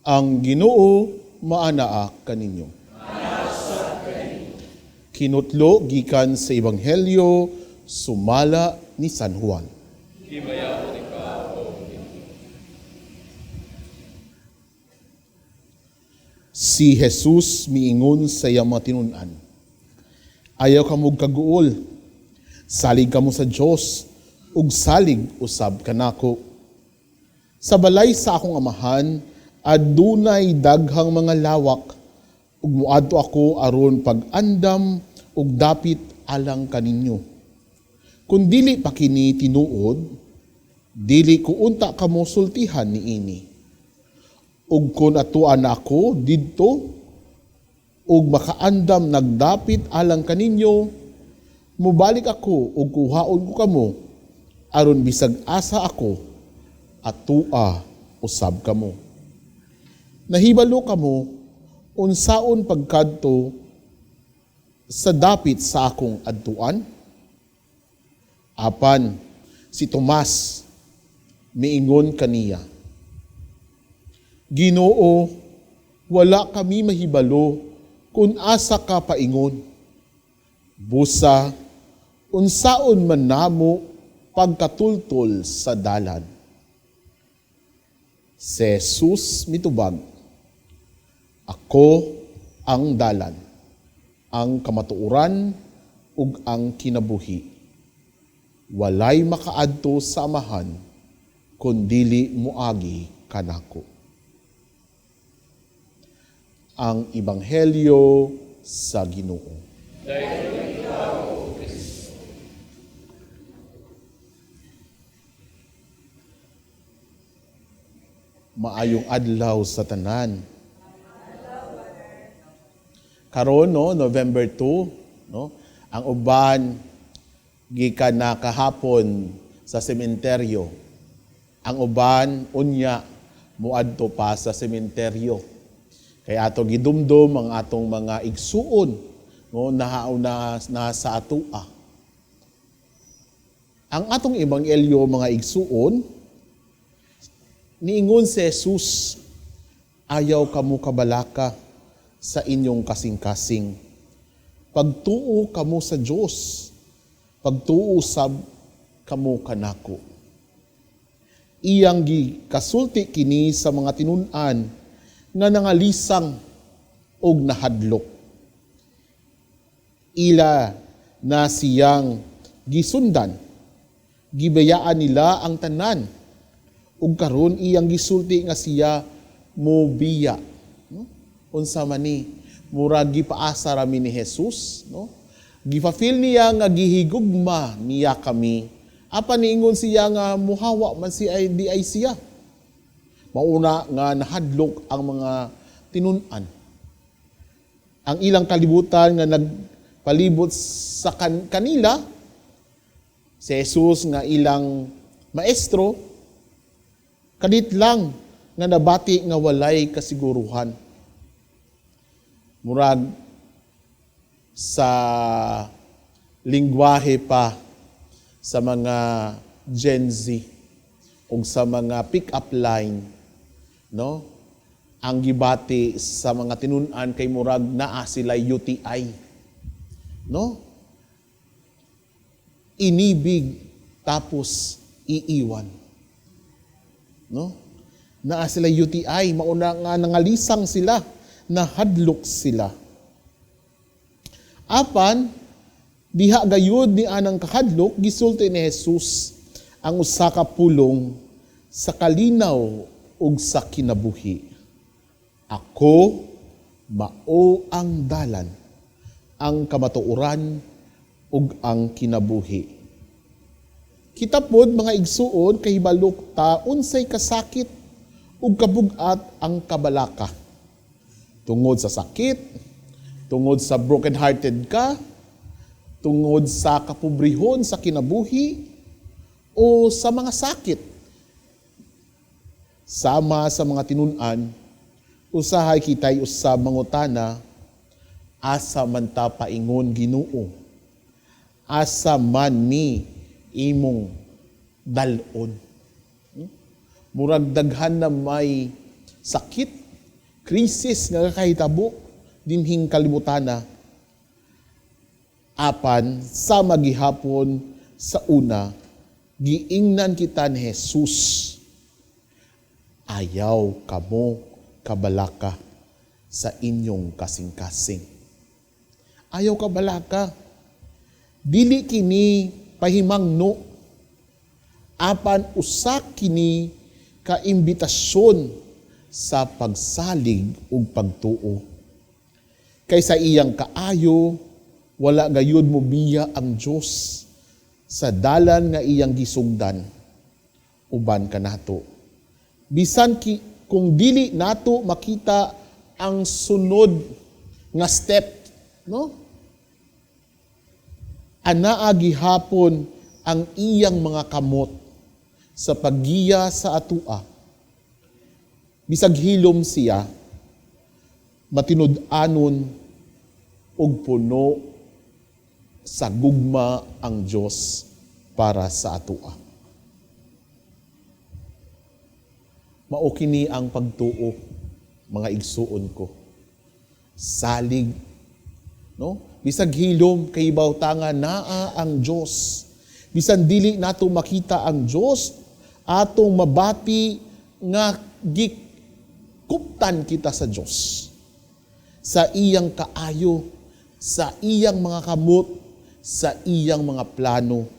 Ang Ginoo maanaa kaninyo. Kinutlo gikan sa Ebanghelyo sumala ni San Juan. Si Jesus miingon sa iyang mga tinun-an, "Ayaw kamo kaguol, salig kamo sa Dios ug salig usab kanako. Sa balay sa akong amahan adunay daghang mga lawak, ug moadto ako aron pag-andam og dapit alang kaninyo. Kun dili pa kini tinuod, dili ko unta kamo sultihan niini. Ug kun atuan na ako didto ug makaandam nagdapit alang kaninyo, mobalik ako ug kuhaon ko kamo aron bisag asa ako atua usab kamo. Nahibalo kamo unsaon pagkadto sa dapit sa akong adtuan?" Apan si Tomas miingon kaniya, "Ginoo, wala kami mahibalo kung asa ka paingon. Busa, unsaon man namo pagkatultol sa dalan?" Si Jesus mitubag, "Ako ang dalan, ang kamatuoran ug ang kinabuhi. Walay makaadto sa Amahan kun dili moagi kanako." Ang Ebanghelyo sa Ginoo. Maayong adlaw sa tanan. Karon, no, November 2, no, ang uban gikan na kahapon sa sementeryo. Ang uban unya moadto pa sa sementeryo. Kay ato gidumdum ang atong mga igsuon, no, nahauna na sa atua. Ang atong ebanghelyo, mga igsuon, niingon si Jesus, "Ayaw kamo kabalaka sa inyong kasing-kasing. Pagtuo kamo sa Dios, pagtuo sab kamo kanako." Iyang gikasulti kini sa mga tinun-an nga nangalisang og nahadlok. Ila na siyang gisundan, gibayaan nila ang tanan, ug karon iyang gisulti nga siya mobiya. No? Unsa man ni, murag gipaasa rami ni Jesus, no? Gipa-feel niya nga gihigugma niya kami. Apan niingon siya nga muhawa man si ay di ay siya. Mauna nga nahadlok ang mga tinun-an. Ang ilang kalibutan nga nagpalibot sa kanila, si Jesus nga ilang maestro, kadit lang nga nabati nga walay kasiguruhan. Murag sa lingwahe pa sa mga Gen Z o sa mga pick-up line, no? Ang gibati sa mga tinun-an kay murag naa sila UTI, no? Inibig tapos iiwan, no? Naa sila UTI, mauna nga nangalisang sila, nahadlok sila. Apan diha gayud ni anang kahadlok, gisulti ni Jesus ang usa ka pulong sa kalinaw ug sa kinabuhi. Ako mao ang dalan, ang kamatuoran ug ang kinabuhi. Kita pod, mga igsuon, kahibalo ta unsay kasakit ug kabugat ang kabalaka. Tungod sa sakit, tungod sa broken-hearted ka, tungod sa kapobrehon sa kinabuhi, o sa mga sakit. Sama sa mga tinun-an, usahay kita'y usab mangutana, "Asa man ta paingon, Ginoo? Asa man mi imong dal-on?" Murag daghan na may sakit, krisis nga kakahitabo dinhing kalibutana. Apan sa magihapon sa una, giingnan kita ni Jesus, "Ayaw kamo kabalaka sa inyong kasing-kasing." Ayaw kabalaka. Dili kini pahimangno. Apan usa kini ka imbitasyon sa pagsalig ug pagtuo. Kay sa iyang kaayo, wala gayud mo biya ang Dios sa dalan nga iyang gisugdan uban kanato. Bisan kung dili nato makita ang sunod nga step, no? Anaa gihapon ang iyang mga kamot sa paggiya sa atua. Bisag hilom siya, matinud-anon ug puno sa gugma ang Dios para sa atua. Mao kini ang pagtuo, mga igsuon ko. Salig, no? Bisag hilom, kahibaw ta nga naa ang Dios. Bisan dili nato makita ang Dios, atong mabati nga gikuptan kita sa Dios. Sa iyang kaayo, sa iyang mga kamot, sa iyang mga plano,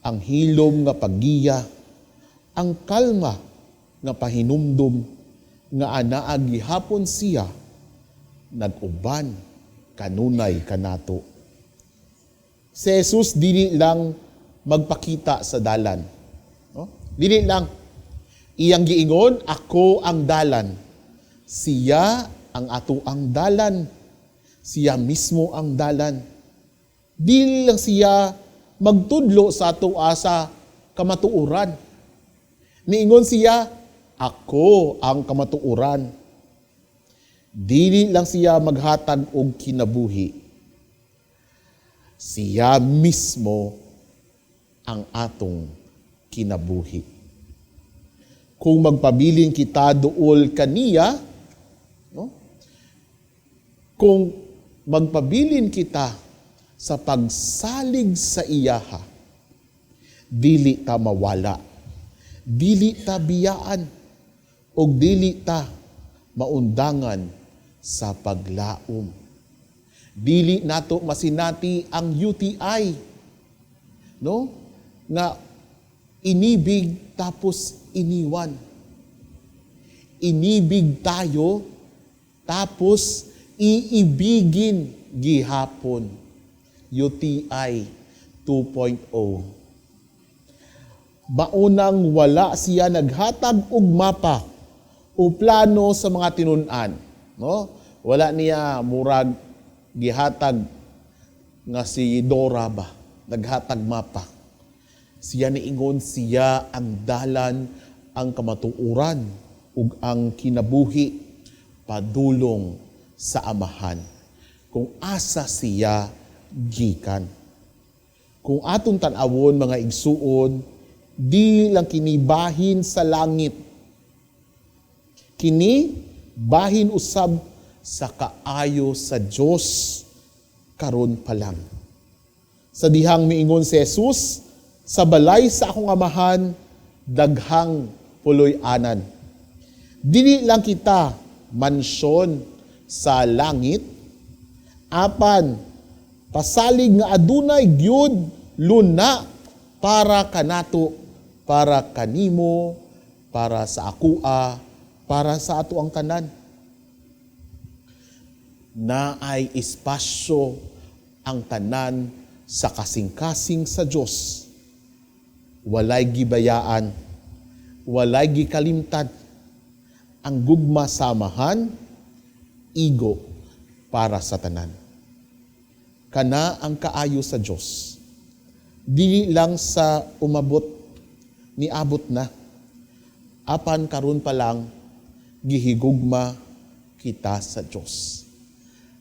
ang hilom nga paggiya, ang kalma nga pahinumdum nga anaa gihapon siya nag-uban kanunay kanato. Si Jesus dili lang magpakita sa dalan. No? Dili lang. Iyang giingon, "Ako ang dalan." Siya ang ato ang dalan. Siya mismo ang dalan. Dili lang siya magtudlo sa ato sa kamatuoran. Niingon siya, "Ako ang kamatuoran." Dili lang siya maghatag og kinabuhi. Siya mismo ang atong kinabuhi. Kung magpabilin kita duol kaniya, no? Kung magpabilin kita sa pagsalig sa iyaha, dili ta mawala, dili ta biyaan, ug dili ta maundangan sa paglaom. Dili nato masinati ang UTI, no? Nga inibig tapos iniwan. Inibig tayo tapos iibigin gihapon. UTI 2.0. Maunang wala siya naghatag og mapa o plano sa mga tinun-an, no? Wala niya murag gihatag nga si Dora ba, naghatag mapa. Siya niingon siya ang dalan, ang kamatuoran ug ang kinabuhi padulong sa Amahan. Kung asa siya gikan. Kung atong tan-awon, mga igsuon, di lang kini bahin sa langit. Kini bahin usab sa kaayo sa Dios karon pa lang. Sa dihang miingon si Jesus, "Sa balay sa akong Amahan, daghang puloy-anan." Dili lang kita mansyon sa langit, apan pasalig nga adunay gyud luna para kanato, para kanimo, para sa akua, para sa ato ang tanan. Naay espasyo ang tanan sa kasing-kasing sa Dios. Walay gibayaan, walay gikalimtad. Ang gugma sa Amahan, igo para sa tanan. Kana ang kaayo sa Dios. Dili lang sa umabot, niabot na. Apan karon pa lang, gihigugma kita sa Dios.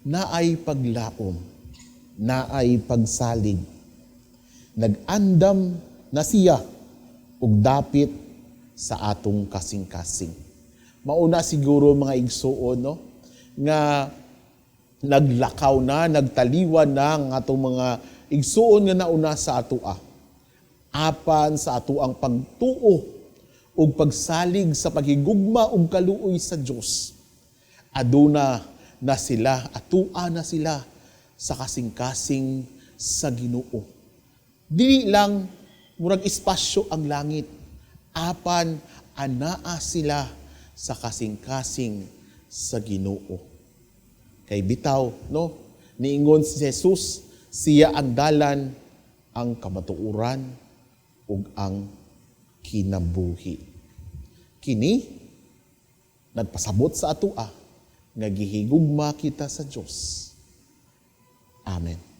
Naay paglaom, naay pagsalig. Nag-andam na siya ug dapit sa atong kasing-kasing. Mauna siguro, mga igsuon, no, nga naglakaw na, nagtaliwan na ang atong mga igsuon nga nauna sa atoa. Apan sa atoang pagtuo ug pagsalig sa paghigugma ug kaluoy sa Dios, aduna na sila, atua na sila sa kasing-kasing sa Ginoo. Dili lang murag espasyo ang langit, apan anaa sila sa kasing-kasing sa Ginoo. Kay bitaw, no? Niingon si Jesus, siya ang dalan, ang kamatuoran, ug ang kinabuhi. Kini nagpasabot sa atoa nga gihigugma kita sa Dios. Amen.